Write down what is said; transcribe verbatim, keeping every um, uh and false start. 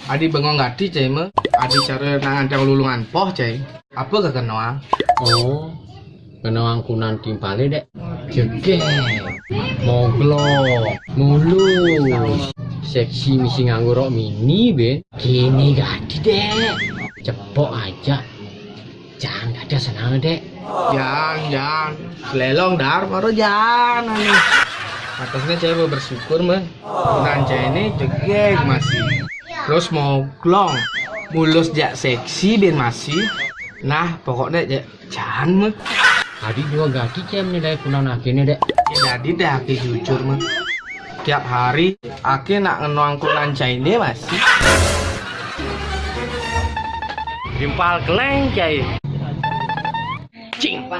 Adi bengong gati cai meh. Adi cara nang anteng lulungan poh cai. Apa kekenoang? Oh, kenoang kunan timpale, Dek. Jegeg, moglong, mulus, seksi misi nganggo rok mini, be. Kene gati, Dek. Cepok aja. Jangan ada senang, Dek. Jan, jan. Selelong dar, baru jan anu. Atasnya cai bersyukur meh. Kunan cai ini jegeg masih. Terus moglong. Mulus jak seksi ben masih. Nah, pokoknya jak jan meh. Adi dua gati cai menilai kunan akene, Dek. Ya, jadi dah ake jujur meh. Tiap hari ake nak ngenoang kunan cai ini masih. Timpal keleng cai. Cing.